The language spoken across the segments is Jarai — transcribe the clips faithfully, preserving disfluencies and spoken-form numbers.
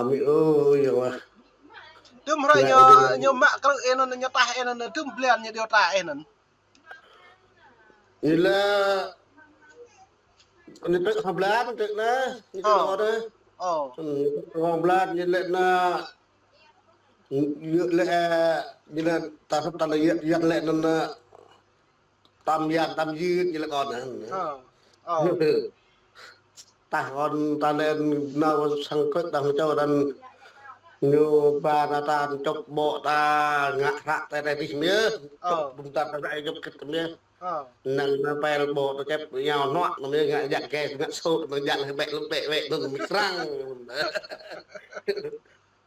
Ami ơi, ya Allah. Tơm hrơi ñu, ñu mă krư̆ ih anŭn, ñu taih ih anŭn, tơm blan ñu điều tra ih anŭn. Ñu lĕ, ñu tơ̆k hơblan, tơ̆k na, ñu tơ̆k Ơ. Ơ. Ơ. Hơblan, ñu lĕ na, ñu lĕ, ñu lĕ ta sŭp ta lĕ yăt, yăt lĕ anŭn na, tam yan, tam yưt, ñu lĕ kơ anŭn. Ơ. Ơ. Taih kơ anŭn ta lĕ nao sang kơ̆t đang čô dan ñu ba na ta čŏp ƀô̆ ta ngă hră tơlơi tih mơ̆. Ơ. Čŏp bum ta ta ră čŏp kơ̆t mơ̆. Ơ. Năng na pel ƀô̆ ta čĕp yua hnuă na mơ̆ ngă jak ke ngă sô na jak lĕ bĕ lĕ bĕ bĕ anŭn mĭ krăng.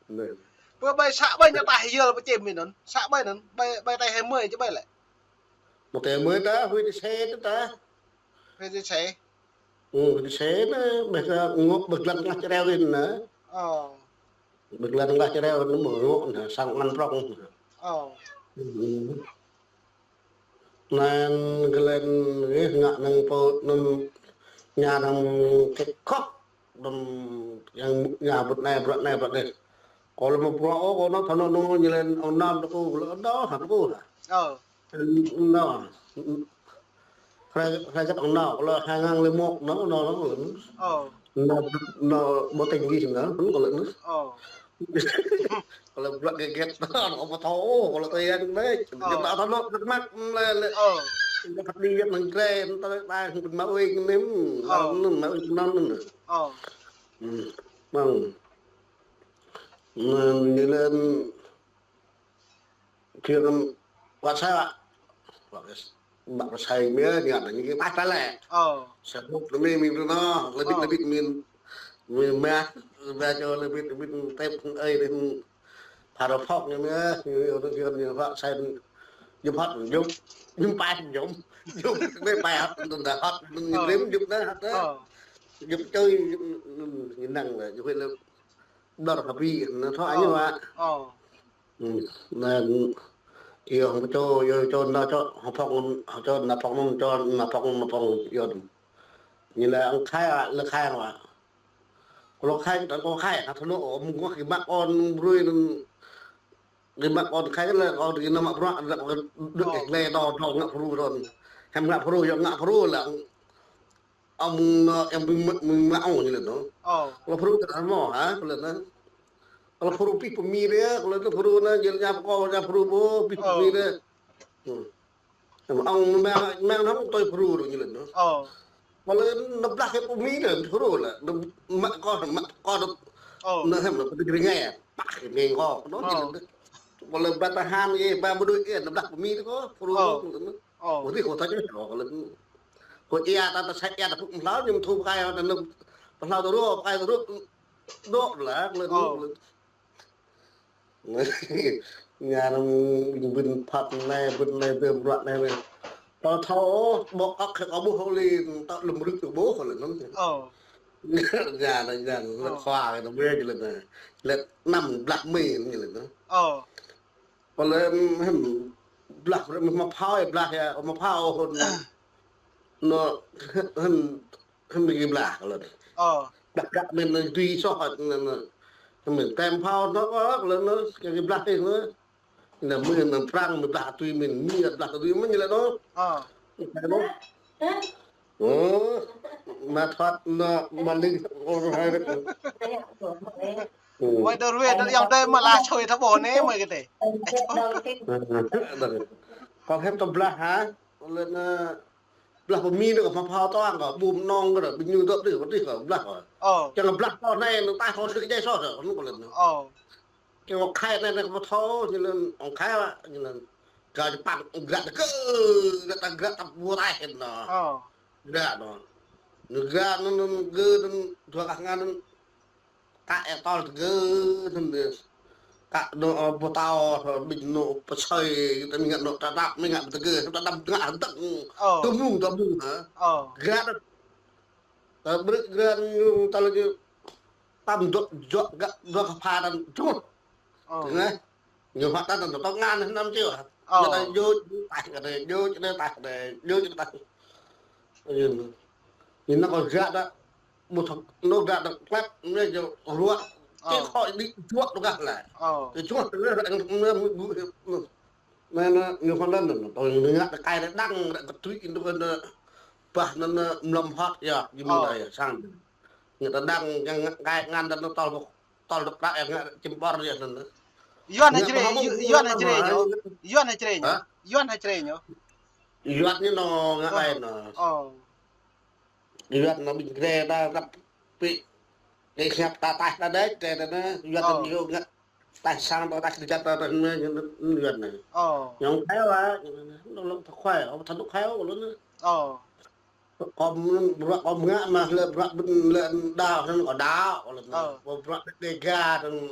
Anŭn. Pơ ƀai să ƀai ñu taih yơh pơ čem mĭ anŭn. Să ƀai anŭn, ƀai, ƀai taih hai mươi či ƀai lĕ. Một tỉ mười ta, Huế đi xe ta. Huế đi xe. Ừ, Huế đi xe na, ƀai ta ngŏ ƀai lăng tơnah čơreo rin na. Ơ. Ƀai lăng tơnah čơreo rin na, mơ̆ ngŏ na, sang ăn prŏng. Ơ. Ừ. Anŭn gơlen gih ngă năng pô anŭn ñu năng kĕk khŏk. Đơ̆m yang ñu ƀut anai, ƀut anai, ƀut anai. Kâo lĕ mă bruă ôh, kâo nao thâo nao nao ñu lĕ ong nam tơ kâo, lĕ ong đô hă tơ kâo hă. Ơ. Nao. Hrơi, hrơi găt ong nao, kâo lĕ hai ngàn lẻ một nao, nao, nao, nao. Ơ. Nao, nao ƀu tơña gih nao, kâo lĕ nao. Ơ. Kâo lĕ bruă gĕt gĕt, kâo ƀu thâo, kâo lĕ tơyang đĕ. Ơ. Gĕt ta thâo nao, thắc mắc, lĕ, lĕ. Ơ. Gĕt thâo đi gĕt năng kre, ta, ta, mă uy kơ anŭn, Ơ. Anŭn, mă uy kơ anŭn, anŭn. Ơ. Ừ. Ƀăng. Anŭn, ñu lĕ, kiăng ƀă sai ƀă. Ƀă sai mơ̆, ñu ta ñu kiăng ƀă sai lĕ. Ơ. Sai ƀuh lĕ mĭn, mĭn tơ anŭn, lĕ bit, Ơ. Lĕ bit mĭn, mĭn mă, ƀă čô lĕ bit, lĕ bit tep ơi lĕ. Phara phŏk ñu mơ̆, ñu, ñu, ñu, ñu phŏk sai, ñu phŏk, ñu, ñu pai, ñu, ñu pai, pai hŏt, ñu ta hŏt, ñu Ơ. Rĭm, ñu ta hŏt, Ơ. Ñu čơi, ñu, ñu năng lĕ, ñu huĭ lĕ, đơr hơbĭ, ñu thâo Ơ. Ñu ƀă. Ơ. Ừ, anŭn, yua hăng pơčô, yua čô nao čô, hăng phŏk, hăng čô nao phŏk anŭn, čô nao phŏk anŭn, nao phŏk anŭn, yua anŭn. Ñu lĕ ong khai ƀă, lĕ khai ƀă. Kâo lĕ khai, kâo khai, hă thâo nao, ơ, mơ̆ng kâo kơ mă ôn brơi anŭn, kơ mă ôn khai lĕ, kâo kơ nao mă bruă, lĕ kâo đuaĭ Ơ. Kơ lĕ đô, đô ngă pru đô. Hăm ngă pru, yua ngă pru lĕ. Ơ, mơ̆ng, ơ, em mơ̆ng, mơ̆ng, mơ̆ng mă ôn ñu lĕ nao. Ơ. Kâo lĕ pru kơ anŭn mơ̆, hă, kâo lĕ nao. Kâo lĕ pru pih pơmĭn đĕ, kâo lĕ nao pru nao, jel ña pơkô, ña pru pô, pih Ơ. Pơmĭn đĕ. Hmm. Ong mă, mă nao tui pru ñu lĕ nao. Ơ. Kâo lĕ nao blah kơ pơmĭn đĕ, pru lĕ. Nao mă kơ, mă kơ nao. Ơ. Nao hăm nao pơmĭn rơngai. Pah kơ mơ̆ng kơ, nao Ơ. Ñu lĕ nao. Kâo lĕ ba tahan kơ, ba mơdui kơ, nao blah pơmĭn kơ, pru Ơ. Ñu lĕ nao. Ơ. Kâo ri kâo thâo čih kâo lĕ. Kâo ia ta ta sai ia ta pŭk mhlao ñu mơthu pơkai ta nao. Pơhlao ta ruă, pơkai ta ruă. Dŏ lĕ, lĕ Ơ. Nao. Ñu năng ƀing ƀing phăt anai, ƀing anai, ƀing bruă anai, anai. Tơ thâo, ƀô̆ kăk kơ kâo ƀuh hŏ lĕ, tơ lơ̆m rơ̆k tơ ƀuh hŏ lĕ, anŭn. Ơ. Ñu năng, ñu năng, Ơ. Lĕ khua kơ tơ ƀuh ñu lĕ nao. Lĕ năm blah mĭn ñu lĕ nao. Ơ. Kâo lĕ, hăm, blah, mă phao, blah ia, mă phao hŏ. Nao, hăm, hăm ƀing blah kơ lĕ. Ơ. Blah găt mĭn nao tui soh, nao, nao. Hăm mĭn tem phao nao, kơ lĕ nao, kơ blah ih nao. Nao mĭn nao prăng mĭn blah tui mĭn, mĭn blah tui mĭn lĕ nao. Ơ. Ih nao. Ơ, mă thoát nao, mă ling, ơ, hai rơ̆k. Ơ. Ơi, tơ ruai, tơ yong tơ mă la čôi tơ ƀô̆ anai, mơi kơ tơ. Ơ, ơ, ơ. Kâo hăm tơ blah hă? Lĕ nao, blah pơmĭn đĕ kơ mă phao toang kơ, ƀum nong kơ, ƀing ñu dŏ đih, kơ đih kơ blah kơ. Ơ. Čang blah kơ anai, nao taih kơ đih kơ jai soh, kơ anŭn kơ lĕ nao. Ơ. Kơ ong khai anai, anai kơ pơthâo, ñu lĕ ong khai ƀă, ñu lĕ. Gah Jepang, gah tơgơ̆, gah ta, gah ta ƀu taih nao. Ơ. Gah nao. Ñu gah nao, nao, gah nao, dua gah ngăn nao. Kă ih tơl tơgơ̆, hơnŭn dih. Kă nao, ơ, ƀu thâo, ƀing nao pơsơi, ta mĭn ngă nao ta đăp, mĭn ngă tơgơ̆, ta đăp ngă hơdơ̆k. Ơ. Tơmung, tơmung, hă? Ơ. Gah ta, ta brư̆ gah ñu, ta lĕ ñu, tam dŏ, dŏ, gah, dŏ kơ pha ta, čut. Ơ. Tơngai. Ñu hă ta, ta, ta, ta ngăn, năm triệu, hă? Ơ. Ñu ta dŏ, taih kơ ta, dŏ, ta taih kơ ta, dŏ, ta taih. Ơ, ñu. Ñu năng kơ gah ta, ƀu thâo, nao gah ta klep, ñu dŏ ruă. Ơ. Čih khỏi đi juă tơgah lah. Ơ. Juă tơgah lah, anŭn, anŭn, anŭn, anŭn, anŭn, ñu hơnăn anŭn, tui ñu ngă tơkai đăng, kơtui anŭn, anŭn, bah anŭn, anŭn, mlŏm hŏt yơh, ñu mơ̆ng đai yơh, sang. Ngă đăng, yang ngă kai ngăn anŭn tơl, tơl đơ̆k đă, yang ngă čim ƀơr yơh anŭn. Yuan hă črê, Yuan hă črê ñu? Yuan hă črê ñu? Hă? Yuan hă črê ñu? Yuan ñu anŭn ngă đai anŭn. Ơ. Yuan anŭn ƀing gre đa rap pĭ. Đe hiăp ta taih ta đĕč, đe, đe, đe, Yuan anŭn ñu ngă taih sang ta taih kơjăp ta taih anŭn, Yuan anŭn. Ơ. Ñu kheo ah, ñu anŭn, anŭn lŏng ta kheo, ơ, ta anŭn kheo lu anŭn. Ơ. Kơ bruă kơ ngă mă lĕ bruă ƀing lĕ đaŏ anŭn kơ đaŏ lu anŭn. Ơ. Bruă Dega anŭn.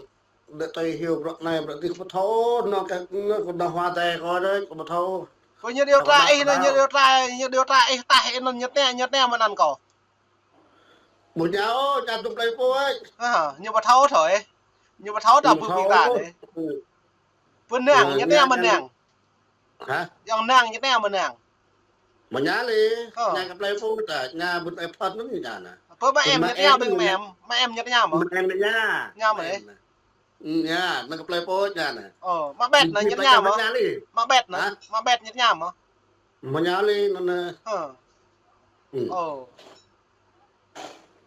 Đe tui hyu bruă anai, bruă adih kơ pơthâo, anŭn kơ, anŭn kơ đa hua tê kơ đe, kơ pơthâo. Kơ ñu điều tra ih anŭn, ñu điều tra, ñu điều tra ih taih ih anŭn ñu tơña, ñu tơña mơ̆n anŭn kơ. Ƀu ñu ôh, čar dŭm plei pô ơi. Ơ, ñu pơthâo thôi. Ñu pơthâo ta ƀu ƀing ta đe. Pơ năng, ñu tơña mơ̆n năng. Hă? Yang năng ñu tơña mơ̆n năng. Mơña lĕ, ơ, ñu kơ plei pô ta, ñu ƀu ai phŏt anŭn ñu anŭn. Pơ mă em ñu tơña ƀing mă em, mă em ñu tơña mơ̆n. Mă em ñu. Ñu mă lĕ. Ơ, ñu, ñu kơ plei pô ñu anŭn. Ơ, mă ƀĕt anŭn ñu tơña mơ̆n. Mă ƀĕt anŭn, mă ƀĕt ñu tơña mơ̆n. Mơña lĕ anŭn. Ơ. Ơ.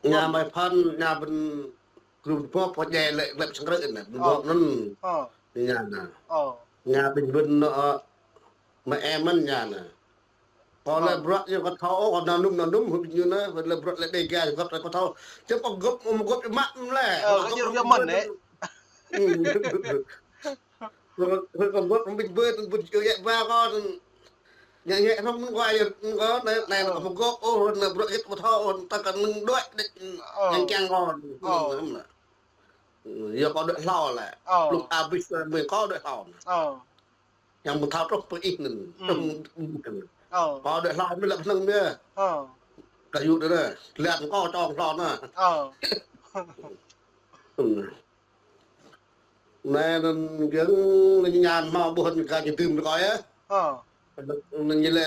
Ñu mă phŏn, ñu ƀing grum pô pô djai lĕ, lĕ sang krư̆ anŭn. Ơ. Ƀing pô anŭn. Ơ. Ñu anŭn. Ơ. Ñu ƀing ƀing anŭn, ơ, mă em mơ̆n ñu anŭn. Kơ lĕ bruă ñu kơ thâo, kơ anŭn anŭn, hŭt ñu anŭn, kơ lĕ bruă lĕ Dega, gŏp kơ thâo. Čơp kơ gŏp, mă gŏp mă lĕ. Ơ, kơ gŏp mă lĕ. Kơ, kơ, kơ, kơ, kơ, kơ, kơ, kơ, kơ, ñu, ñu, hrŏm mơ̆ng kơ, ñu, ñu, anai, anai, ơ, kơ mă gŏp, ôh, anai, bruă hơget kơ thâo, ôh, ta kơ nơ̆ng đuaĭ, đĕč, ơ, yang kiăng kơ, ơ, anŭn, anŭn. Yua kơ đuaĭ hlâo lĕ. Ơ. Lŭk abih, mơ̆ng kơ đuaĭ hlâo. Ơ. Yang mơ̆ng thâo truh pơ ih anŭn. Ơ. Kơ đuaĭ hlâo mơ̆n lĕ pơhnơ̆ng mơ̆n. Ơ. Kơ yua đe, lĕ kơ čong hlâo anŭn. Ơ. Anai anŭn giŏng anŭn ñu hmâo ƀuh anŭn kơ ñu dưm kơ yơh. Ơ. Anŭn ñu lĕ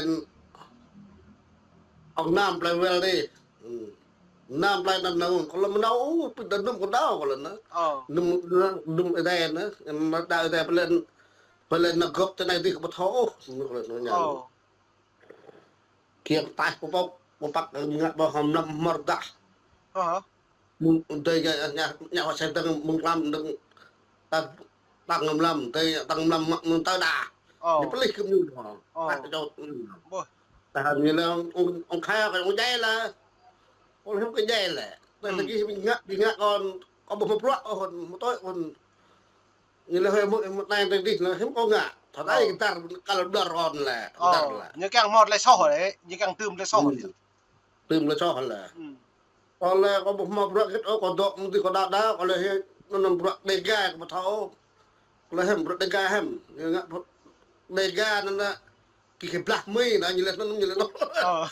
ŏk năm plei wel đe. Năm plei anŭn anŭn, kơ lĕ mơnâo, pĭt đa anŭn kơ đaŏ kơ lĕ anŭn. Ơ. Anŭn, anŭn, anŭn Ơi Adai anŭn, anŭn đaŏ Ơi Adai plei, plei anŭn gŏp tơ anai adih kơ pơthâo, anŭn kơ lĕ anŭn ñu. Ơ. Kiăng taih pơpŏk, pơpăk ngă ƀơ̆ng hŏm lăm hmơr dah. Ơ. Mơ̆ng, dơi ñu, ñu, ñu, ñu, ñu, mơ̆ng lăm, đơ̆ng, ta, tăng lăm lăm, dơi tăng lăm mă, mơ̆ng tơ đa. Ơ. Ñu pơlih kơ ñu. Ơ. Păk čô. Ƀuh. Ta hăng ñu lĕ ŏng, ŏng, ŏng kheo kơ ŏng djai lĕ. Ŏng hơm kơ djai lĕ. Tơ, tơ gih ngă, gih ngă kơ, kơ ƀu hmâo bruă, ôh, hmâo tui, ôh. Ñu lĕ hơi mơ̆, mơ̆ anai tơ gih lĕ, hơm kơ ngă. Thâo đai kơ dar, kơ lĕ ƀlŏr kơ lĕ, dar lĕ. Ñu kiăng hmâo tơlơi soh lĕ, ñu kiăng tơm tơlơi soh lĕ. Tơm tơlơi soh lĕ. Kơ lĕ kơ ƀu hmâo bruă hơget ôh, kơ dŏ mơ̆ng adih kơ đaŏ đaŏ, kơ lĕ hĭ, anŭn bruă Dega kơ pơthâo. Kơ lĕ hĭ bruă Dega hĭ. Ñu ngă bruă Dega anŭn anŭn, kơ, kơ blah mơi anŭn, ñu lĕ anŭn, ñu lĕ anŭn. Ơ.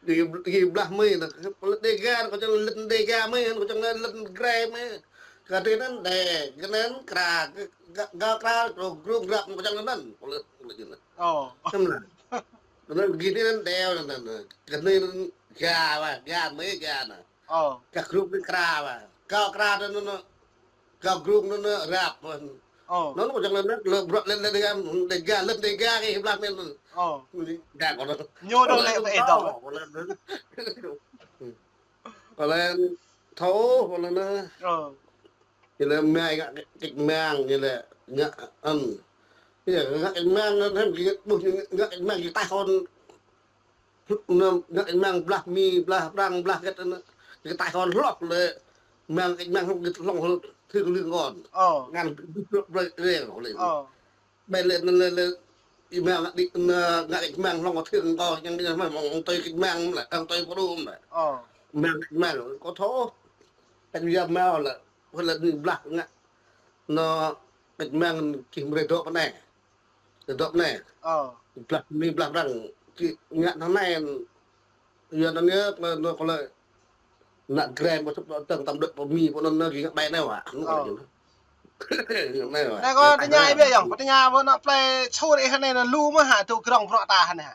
Kơ, kơ blah mơi anŭn, kơ lĕ Dega, kơ čang lĕ Dega mơi, kơ čang lĕ gre mơi. Kơ adih anŭn đe, kơ anŭn kra, kơ, kơ, kơ kra, kơ grŭng grăp, kơ čang anŭn, kơ lĕ, kơ lĕ anŭn. Ơ. Hĭm lah. Kơ anŭn gih anŭn đe, anŭn, anŭn, kơ anŭn ga wa, ga mơi ga anŭn. Ơ. Kơ grŭng anŭn kra wa. Kơ kra anŭn, anŭn, anŭn. Kơ grŭng anŭn, anŭn, rap. Ơ. Anŭn kơ čang anŭn, lĕ bruă lĕ, lĕ Dega, Dega, lĕ Dega kơ blah mơi anŭn. Ơ. Ga kơ anŭn. Ñu dŏ lĕ pơ ih dŏ. Kơ lĕ thâo, kơ lĕ anŭn. Ơ. Ñu lĕ mơi ngă kĕč mang, ñu lĕ ngă anŭn. Yơh, ngă kĕč mang anŭn, hĭm kơ ƀuh ñu ngă kĕč mang, kơ taih hŏn. Anŭn, ngă kĕč mang blah Mi, blah Prăng, blah hơget anŭn. Kơ taih hŏn hloh lĕ. Mang kĕč mang hloh, hloh, hloh, thưr lưng kơ anŭn. Ơ. Ngăn, blah, blah, blah, blah. Ơ. Ƀai lĕ, lĕ, lĕ, ih mă ngă đĭ, ngă, ngă kĕč mang hlŏng kơ thưr kơ, yang, yang, mang, ŏng tui kĕč mang lĕ, ŏng tui pơrŭm lĕ. Ơ. Mang kĕč mang, kơ thâo. Kĕč yam mơ̆ lĕ, wơ̆t lĕ anai blah ngă. Anŭn kĕč mang kih mơ̆ rơdŏ pơ anai. Rơdŏ pơ anai. Ơ. Blah Mi blah Prăng, kih ngă hăng anai. Yua anŭn yơh, kơ lĕ, kơ lĕ, ană Grem, ƀu tŭ tơ̆ng tam đuaĭ pơ Mi, pơ anŭn anai gih ngă ƀai anai wa. Anŭn kơ lĕ anŭn. Anai wa. Anai kâo tơña ih biă yơh, kâo tơña ƀơi anăp plei Sur ih anai anŭn lu mơ̆ hă, tŭ krong bruă ta anai hă?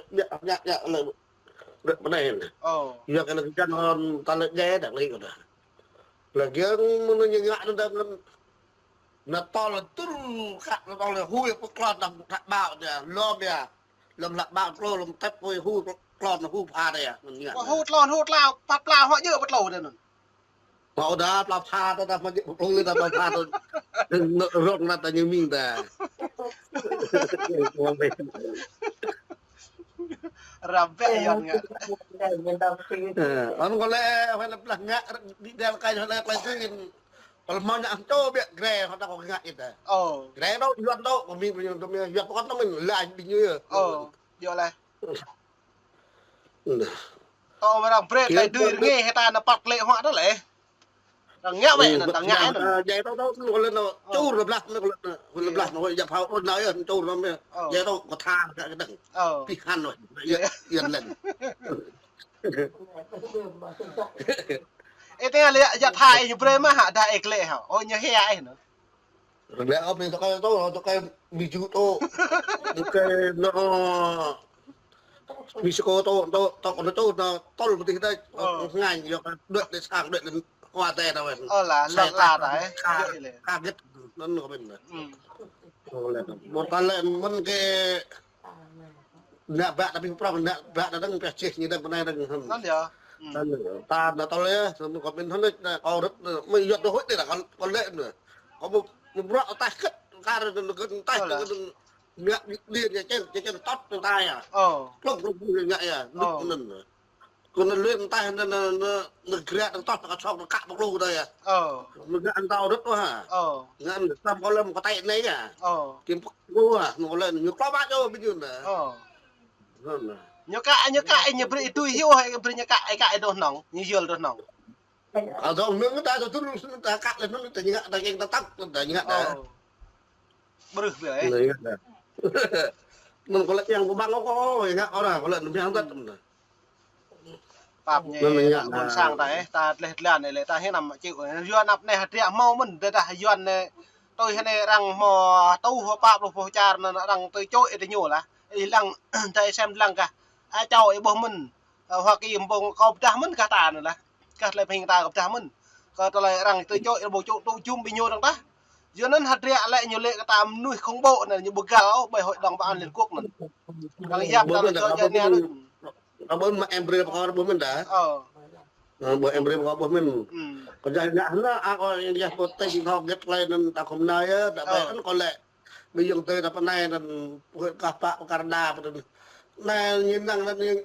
biă, biă, biă, lĕ, lĕ, pơnai. Ơ. Yua kơ lĕ kiăng hŏn ta lĕ djai dah lĕ kơ dah. Lĕ kiăng mơnuih ñu ngă anŭn dah, anŭn. Anŭn tơl lĕ tŭl kă, anŭn tơl lĕ hui pơklon dah hlak ƀao dah, lŏm ƀiă. Lŏm hlak ƀao klô, lŏm tep hui hu klon hu pha dah, anŭn ngă. Ơ, hu klon, hu klao, păt plao hŏ djơ̆ pơt klô dah anŭn. Pă dah, pla pha ta, ta mă jĕ pơplông ta, pla pha ta. Nơ rong na ta ñu mĭn ta. Răm bĕ Yuan ngă. Ơ, anŭn kơ lĕ, huai lĕ plah ngă, đi đel kai, huai lĕ klai tui. Pơl mơ̆ ñu ăn čô biă gre, hŏ ta kơ ngă ita. Ơ. Gre đâu, Yuan đâu, kơ mĭn, kơ mĭn, Yuan pơkŏn ta mĭn, lĕ anh đi ñu yơh. Ơ, djơ̆ lĕ. Nă. Tơ mơ̆ arăng brơi klai dưi rơngiă hĭ ta nă păt klĕ huă ta lĕ. Arăng ngă wĕ nă, arăng ngă nă. Djai tơ tơ, kơ lĕ nă, čur lĕ blah, kơ lĕ nă, kơ lĕ blah nă, yap hao ôn nao yơh, čur nă mơ̆. Djai tơ, kơ tha, kơ kơdơ̆ng. Pih hăn wĕ, yơh, yơh lĕ. Ê, tơ lĕ, yap tha ê ñu brơi mă hă, dah ê klĕ hă. Ơ, ñu hia ê nă. Rơngiă ôp anai tơkai tơ, tơkai mĭ ju tơ. Tơkai nă. Mexico tô tô tô tô tô tô tol pơtih đai. Ơ. Ngai yua đuaĭ đe sang đuaĭ đe hua đe ta wen. Ơ, la, sai la, ta la, ta, ơ, ka, yua ile. Kaget. Anŭn kơ ƀing đe. Hm. Ơ, le. Mơ̆n ta le mơ̆n kơ ană ƀă ta ƀing prong, ană ƀă ta dơ̆ng pĕ čih ñu dơ̆ng pơ anai dơ̆ng. Hm. Anŭn yơh. Hm. Anŭn yơh. Ta anŭn tol yơh, anŭn kơ ƀing anŭn đe, kâo rơ̆t, mơ̆ yua đôč huĭ đe ta, kâo, kâo le anŭn. Kâo ƀu, ƀu bruă ta kĕt, kar anŭn kơ ta kĕt. Ơ, le. Anŭn Ngă điện, điện, điện, điện, điện tot trong tai à. Ơ. Klông, klông, klông, ngă à. Ơ. Nụt năn. Kơ năn luyện tai, năn, năn, năn, năn gria trong tot, trong sok, trong kă, trong lu tai à. Ơ. Năn ngă ăn tao rất quá hả. Ơ. Ngă ăn tăm kơ lăm kơ tai anai à. Ơ. Kim lu à, năn kơ lăm, ñu klop bă čô, ƀing ñu năn. Ơ. Năn năn. Ñu kă, ñu kă, ñu brơi tui hiu, hai brơi ñu kă, kă đôč nong, ñu yơl đôč nong. Adong nưng ta tu tu ta kăk le nưng ta ngă ta keng ta tăk ta ngă ta. Ơ. Brưh ƀiă, ơ. Nưng ngă ta. Nưng kơ lĕ yang kơ ƀang kơ, kơ, ngă ôh, kơ lĕ nưng yang tăk nưng. Pap ñu nưng ngă ƀôn ta. Sang ta, ơ, ta tleh tlan, ơ, lĕ ta hơnăm čih, ơ, Yuan ăp anai hơdră hmâo mơ̆n, tơdah Yuan anai, tui hơnai arăng hmâo tŭ hơ pap lu pô čar năn arăng tui čô ih tơ ñu lah. Ih lăng, ta ih sem lăng kah. A čô ih ƀuh mơ̆n. Ơ, Hoa Kỳ ƀong kâo pơdah mơ̆n kah ta năn lah. Kah tơlơi pơhing ta kơ pơdah mơ̆n. Kơ tơlơi arăng tơ čô, ih ƀu čô tŭ jum ƀing ñu dơ̆ng tah. Yua anŭn hơdră lĕ ñu lĕ kơ ta mơnuih khủng bố năn ñu ƀu găl ôh ƀơi Hội đồng Bảo an Liên Quốc năn. Arăng yap ta lĕ čô jơ̆ nia năn. Kâo ƀuh mă em brơi pơkor ƀuh mơ̆n đa. Ơ. Ơ, ƀuh em brơi pơkor ƀuh mơ̆n. Hm. Kâo jai ngă hơnă, a, kâo yang jai pơtĕng thâo gĕt klai năn ta khŏm nai yơh, ta ƀai ơ. Anŭn kâo lĕ. Ƀing yơ̆ng tơi ta pơ anai năn, pơhơ̆t kah pă pơkar đa pơ anai. Anai ñu năng năn ñu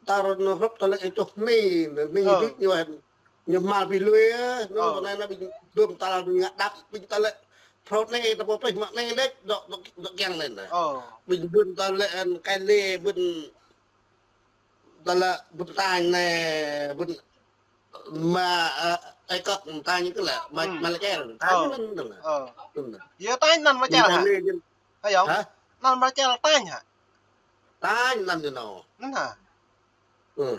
tar năn hrŏp ta lĕ ih čuh ni, ni ơ. Ñu duč ñu wen. Ñu hmal ƀing lui, ơ, năn ơ. Pơ anai năn ƀing dum ta lĕ ngă đăp, ƀing ta lĕ phrâo anai, ta pơplih mă anai đĕč, dŏ, dŏ, dŏ kiăng anai năn. Ơ. Ƀing ƀun ta lĕ ăn kai lê, ƀun ta lĕ ƀun tañ anai, ƀun ma, ơ, ai kŏk tañ kơ lĕ, ma, hm. Ma lĕ čer, tañ ơ. Năn, năn. Ơ. Năn. Yơh tañ năn ma čer hă? Tañ lê jin. Ayŏng. Hă? Năn ma čer tañ hă? Tañ năn ñu nô. Năn hă? Ơ.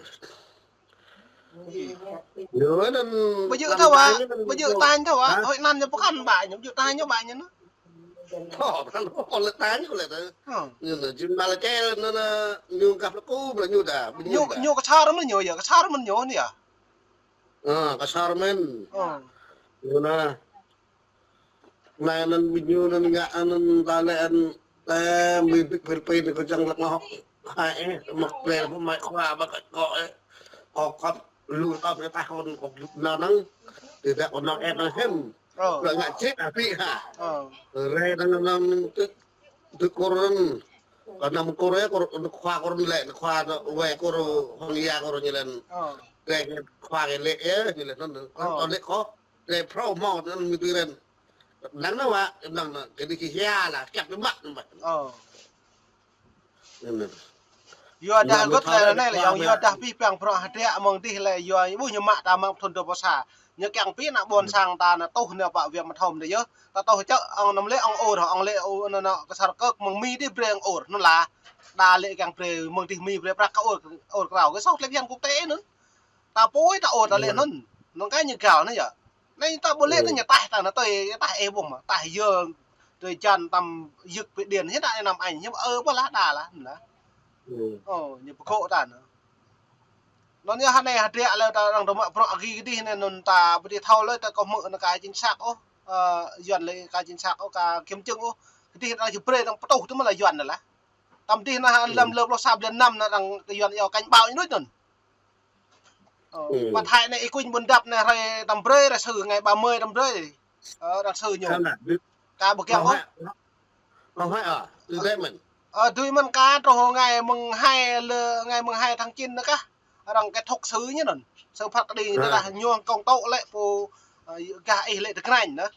Yua năn ƀu djơ̆ năn thâo wă, tañ năn ƀu djơ̆ tañ thâo wă, hă? Hơi năn ñu pơkŏn ƀă ñu, ƀu djơ̆ tañ ñu ƀă ñu năn. Thâo, năn kơ lĕ tañ kơ lĕ tơ. Ơ. Ñu năn, jing ma lĕ čer năn, năn, ñu kah plơku, năn ñu đa, ƀing ñu đa. Ñu kơsar mơ̆n ñu yơh, kơsar mơ̆n ñu anai yơh. Ơ, kơsar mơ̆n. Ơ. Ñu năn. Anai năn ƀing ñu năn ngă năn ta lĕ ăn, ơ, mĭn pik pil pil kơ jăng lăk ngŏ. Hai, ơ, mă brơi mă mai khua ƀă kơ kơ, ơ. Kơ kăp lu kăp kơ tah kơ kơ lu năn năn. Tơdah kơ năn ĕp năn hĭm. Ơ. Kơ ngă čih apĭ hă. Ơ. Rai năn năn tơ, tơ kơ run. Kơ năn kơ rai kơ khua kơ run lĕ, khua năn wai kơ run hŏng ia kơ run ñu lĕ. Ơ. Rai khua kơ lĕ, ơ, ñu lĕ năn năn. Ơ. Kơ lĕ kơ. Rai phrâo hmâo năn mĭn tui ren. Năng năn wă, năng năn, kơ dih kơ hia lah, kiăk ƀiă mă năn wă. Ơ. Năn năn. Yua dah gơ̆t lĕ anai lĕ, yua dah pih păng prŏ hơdră mơ̆ng dih lĕ, yua ƀuh ñu mă ta mă thun dua pluh sa. Ñu kiăng pih ană ƀôn sang ta năn tuh năn pă wiam mơthom dih yơh. Ta tuh čơ̆ ŏng năn lĕ ŏng ur, ŏng lĕ ur năn năn kơsar kơk mơ̆ng Mi dih brơi ŏng ur, năn lah. Đa lĕ kiăng brơi mơ̆ng dih Mi brơi prăk kơ ur, ur krao. Kơ sôh tlĕp yan quốc tế năn. Ta pui ta ur ta lĕ năn. Năn kơ ñu găl năn yơh. Anai ta ƀu lĕ năn ñu taih ta năn tui, taih ih ƀuh mă, taih yơh. Tui jan tăm yơk pĭ điện, hĭ ta anăm añ, hĭ ơ ƀuh lah đa lah, năn. Ơ, ñu pơkŏ ta năn. Năn yơh anai hơdră lĕ ta arăng dŏ mă prŏ agi kơ dih năn năn ta ƀu dih thâo lơi ta kơ hmư̆ năn ka chính xác ôh. Ơ, Yuan lĕ ka chính xác ôh, ka kiểm chứng ôh. Kơ dih ta či brơi arăng pơtuh tơ mă lah Yuan năn lah. Tăm dih năn lăm lơ pluh sa blan năm năn arăng kơ Yuan iâu cảnh báo ñu đôč năn. Ơ, pă thai anai ih kuñ ƀôn dăp anai hrơi tăm brơi, hrơi sư ngày ba mươi tăm brơi. Ơ, arăng sư ñu. Ka ƀu kiăng ôh. Ơ, dưi mơ̆n ka truh ngày mùng hai lơ, ngày mùng hai tháng chín năn kah. Arăng kết thúc sư ñu năn. Sư phat kơđi ñu tơdah ñu công tố lĕ pô, ơ, gah ih lĕ tơkranh năn.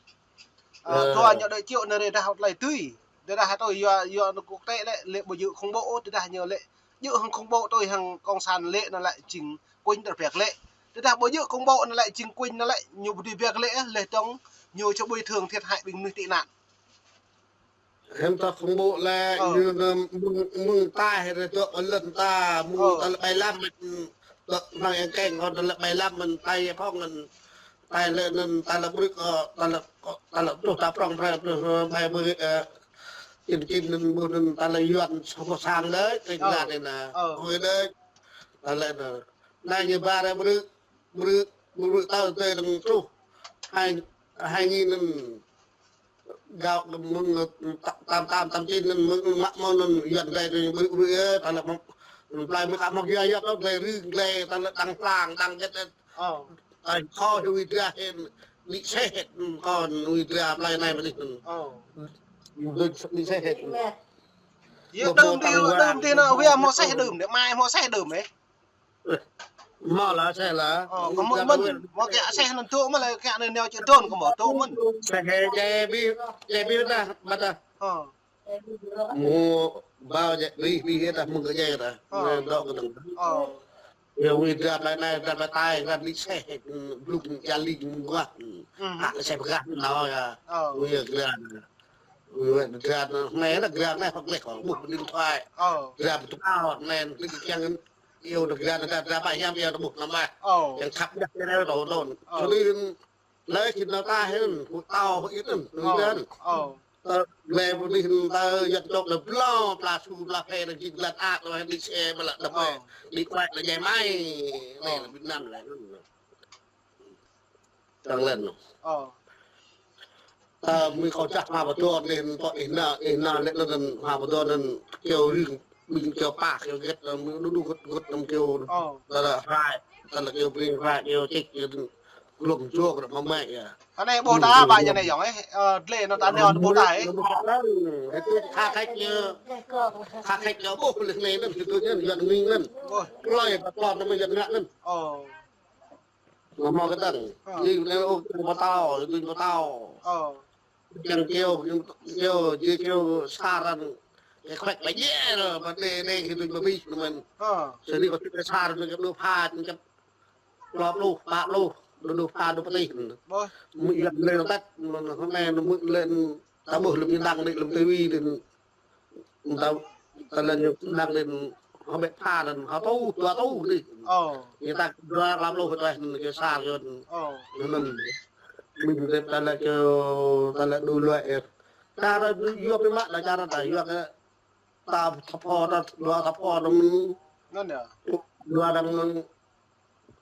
Ơ, dua ñu đơi triệu năn rê dah hŏt lơi tui. Tơdah tui yua, yua năn quốc tế lĕ, lĕ ƀu djơ̆ khủng bố, tơdah ñu lĕ djơ̆ hăng khủng bố tui hăng cộng sản lĕ năn lĕ jing kuñ tơ biă lĕ. Tơdah ƀu djơ̆ khủng bố năn lĕ jing kuñ năn lĕ ñu ƀu dưi biă lĕ, leh dong ñu či bồi thường thiệt hại ƀing mơnuih tị nạn. Hĭm ta khủng bố lĕ, ơ, ñu năn mơ̆ng, mơ̆ng taih rê tŏ lăn ta, mơ̆ng ta lĕ ƀai lăm mơ̆n, tŏ năng yang keng kơ ta lĕ ƀai lăm mơ̆n, taih phong mơ̆n, taih lĕ năn ta lĕ brưk, ơ, ta lĕ, ta lĕ truh ta prŏng prai, truh ƀai ƀơi, ơ, Čin čin anŭn ƀuh anŭn ta lĕ Yuan soh sang đơi, tring Ơ. Nga anai nă. Ơ. Ơi đơi. Ta lĕ nă. Anai ñu ba rai brư̆, brư̆, brư̆ tơ tơ đăng truh. Hai, hai nghìn anŭn gao mơ̆ng tam, tam, tam čin anŭn mơ̆ng mă mơ̆ng anŭn Yuan đơi brư̆, brư̆ ơ, ta lĕ mơ̆ng, plai mơ̆ng kă mơ̆ng Yuan Yuan đơi rưng đơi, ta lĕ đăng plang, đăng get, Ơ. Ai, kâo hui dra hên, đĭ seh hên, kâo hui dra plai anai mơ̆n. Ơ. Đĭ seh hên. Yơh, đưm dih, đưm dih nă, hui hmâo seh đưm, đĭ mai hmâo seh đưm ê. Hmâo lah seh lah. Ơ, kâo hmâo mơ̆n, hmâo kiăng seh anŭn tŭ mơ̆n lah, kiăng anŭn nao či trôn kâo hmâo tŭ mơ̆n. Seh hên, jai bih, jai bih dah, ƀă dah. Ơ. Mơ̆ ƀâo jĕ, bih, bih ta mơ̆ng kơ jĕ ta. Ơ. Mơ̆ dŏ kơ tơ̆ng. Ơ. Yơh, hui dra plai anai, dra plai tai, dra đĭ seh, blŭng jali mơguah. Hă, seh pơgah nao yơh. Ơ. Hui dra. Hui dra anai, dra anai hŏk leh hŏk ƀuh điện thoại. Ơ. Dra ƀu tŭ ao anai, đĭ kiăng iâu dra, dra, dra ƀai hiam iâu ta ƀuh nao mă. Ơ. Kiăng khăp dah, kiăng nao tŏ tŏ. Ơ. Suri lĕ čin nao ta hên, hui tao hui ih anŭn, hui Ơ. Dra. Ơ. Tơ, lĕ ƀu dih tơ Yuan čŏk lĕ blâo, pla su, pla phe, lĕ jing lăn ak, lĕ đĭ seh, ƀă lĕ đăm ƀĕ, đĭ kuai lĕ jai mai, lĕ lĕ Việt Nam lĕ. Tăng lên. Ơ. Tơ mĭ kâo čah hmua pơdơ̆ng anŭn, tơ ih nă, ih nă lĕ anŭn hmua pơdơ̆ng anŭn, kiêu rưng, ƀing kiêu pah, kiêu get, anŭn mĭ đu đu gŏt gŏt anŭn kiêu. Ơ. Tơ lĕ rai, tơ lĕ kiêu bring rai, kiêu čik, kiêu glông jŏk ră mơ̆ng mĕ yơh. Anai ƀuh ta ƀă ñu anai yŏng ê, ơ, dlê anŭn ta nao ƀuh ta ê. Ƀuh ta anŭn, itu kha khač ñu, kha khač ñu ƀuh leh anai anŭn, itu ñu Yuan mĭn anŭn. Ƀuh. Plơi ta plon anŭn mơ̆ Yuan ngă anŭn. Ơ. Ngă hmâo kơtang. Ơ. Ñu anai ôh, pơtao, itu pơtao. Ơ. Kiăng kiêu, kiăng kiêu, jing kiêu sa răng. Kơ khuĕk lĕ jĕ, ƀă anai, anai, itu ƀă bih anŭn mơ̆n. Ơ. Sini kâo tŭ kơ sa răng, kơ dua pha, kơ Dua pluh, pă pluh, dua pluh pha, dua pluh tih. Ƀuh. Mơ̆ Yuan lĕ tăt, mơ̆ hôm nay nó mơ̆ lĕ ta ƀuh lơ̆m ñu đăng đĭ lơ̆m tivi đĭ. Ta, ta lĕ ñu đăng đĭ hơbĕ pha đĭ, hơbĕ tu, dua tu đĭ. Ơ. Ñu ta dua pluh pluh tuh, ñu sa Yuan. Ơ. Ñu anŭn. Mĭn đĭ ta lĕ kơ, ta lĕ đu luai. Čar đu yua pơ mă đa čar ta yua kơ ta thâo pô ta, dua thâo pô đĭ. Anŭn yơh. Dua đăng anŭn.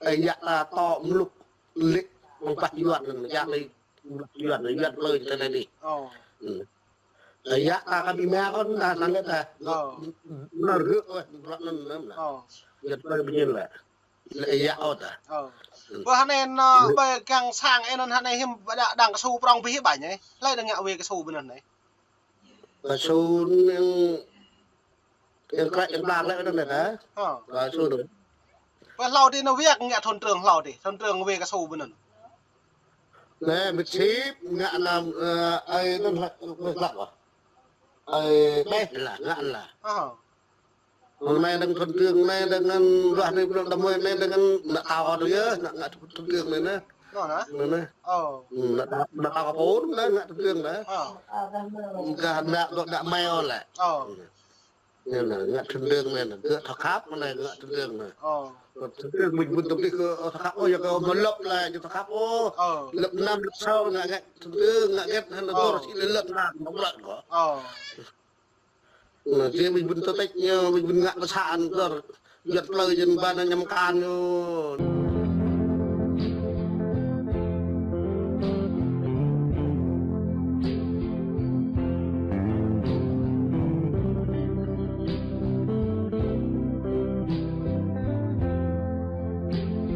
Ơi yă ta tŏ mlŭk lĕ mơ̆ng pah Yuan anŭn, yă lĕ Yuan, Yuan plơi ta anai đĭ. Ơ. Ơi yă ta kơ ƀing mă kơ ta anŭn lĕ ta. Ơ. Nao rơ̆k weh, bruă anŭn anŭn lah. Ơ. Yuan plơi ƀing anŭn lah. Lĕ ơi yă ôh ta. Ơ. Ƀơi anai nă, ƀơi kiăng sang anŭn anai hiư̆m ƀă đa đăng kơsu prŏng bih ƀă anai. Hlơi đa ngă wê kơsu ƀơi anŭn anai. Kơsu anŭn Yang krek yang plang lĕ anŭn ta. Ơ. Kơsu anŭn. Ƀơi hlâo đĭ nă wek ngă thôn trưởng hlâo đĭ, thôn trưởng wê kơsu ƀơi anŭn. Lĕ mĭt sĭp ngă anăm, ơ, ai anŭn hă, wek lăp ah. Ai ƀĕ lah, ngă lah. Ơ. Anai đăng thôn trưởng, anai đăng anŭn ruah anai, đăng đăm mơi, anai đăng anŭn nă tao kơ tui yơh, nă ngă thôn trưởng anai nă. Anŭn hă? Anŭn nă. Ơ. Nă tao, nă tao kơ pô anŭn nă, ngă thôn trưởng nă. Ơ. Gah nă, gah nă mai ôh lĕ. Ơ. Anai nă, ngă thôn trưởng anai nă, gơ̆ thâo khăp anai, ngă thôn trưởng anai. Ơ. Thôn trưởng mĭn mĭn tơm tih kơ, ơ, thâo khăp, ơ, yua kơ mă lăp lĕ, yua thâo khăp, ơ. Ơ. Lăp năm, lăp sáu, ngă, ngă thôn trưởng, ngă get, hăn, ơ, dor, si lĕ lăp năm, mă lăp kơ. Ơ. Nă, jing mĭn mĭn tơ tĕč ñu, mĭn mĭn ngă pơsăn, dor, Yuan plơi jing ba nă ñăm kan ñu.